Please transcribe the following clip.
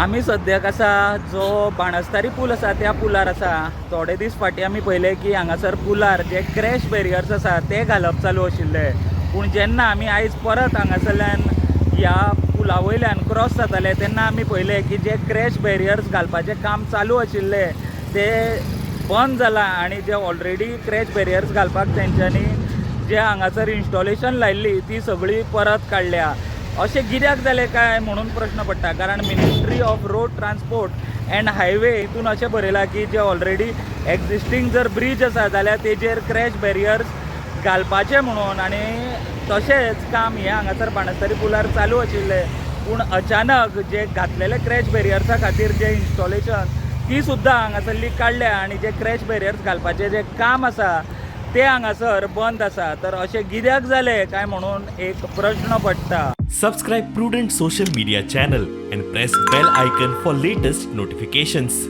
आमी सद्याक आसा जो बाणस्तारी पूल आसा त्या पुलार आसा. थोडे दीस फाटीं आमी पळयलें की हांगासर पुलार जे क्रॅश बॅरियर्स आसा ते घालप चालू आशिल्ले, पूण जेन्ना आमी आयज परत हांगासरल्यान ह्या पुला वयल्यान क्रॉस जाताले तेन्ना आमी पळयलें की जे क्रॅश बॅरियर्स घालपाचें काम चालू आशिल्लें ते बंद जालां आनी जे ऑलरेडी क्रॅश बॅरियर्स घालपाक तेंच्यांनी जे हांगासर इन्स्टॉलेशन लायल्ली ती सगळी परत काडल्या. अशें कित्याक जालें काय म्हणून प्रश्न पडटा, कारण Ministry of Road Transport and Highway हितून अशें बरयलां की जे ऑलरेडी एक्झिस्टींग जर ब्रीज आसा जाल्यार तेजेर क्रॅश बॅरियर्स घालपाचे म्हणून. आनी तशेंच काम हें हांगासर बाणस्तारी पुलार चालू आशिल्लें, पूण अचानक जे घातलेले क्रॅश बॅरियर्सा खातीर जे इन्स्टॉलेशन ती सुद्दां हांगासरली काडल्या आनी जे क्रॅश बॅरियर्स घालपाचें जें काम आसा ते हांगासर बंद आसा. तर अशें कित्याक जालें काय म्हणून एक प्रश्न पडटा. Subscribe Prudent Social Media channel and press bell icon for latest notifications.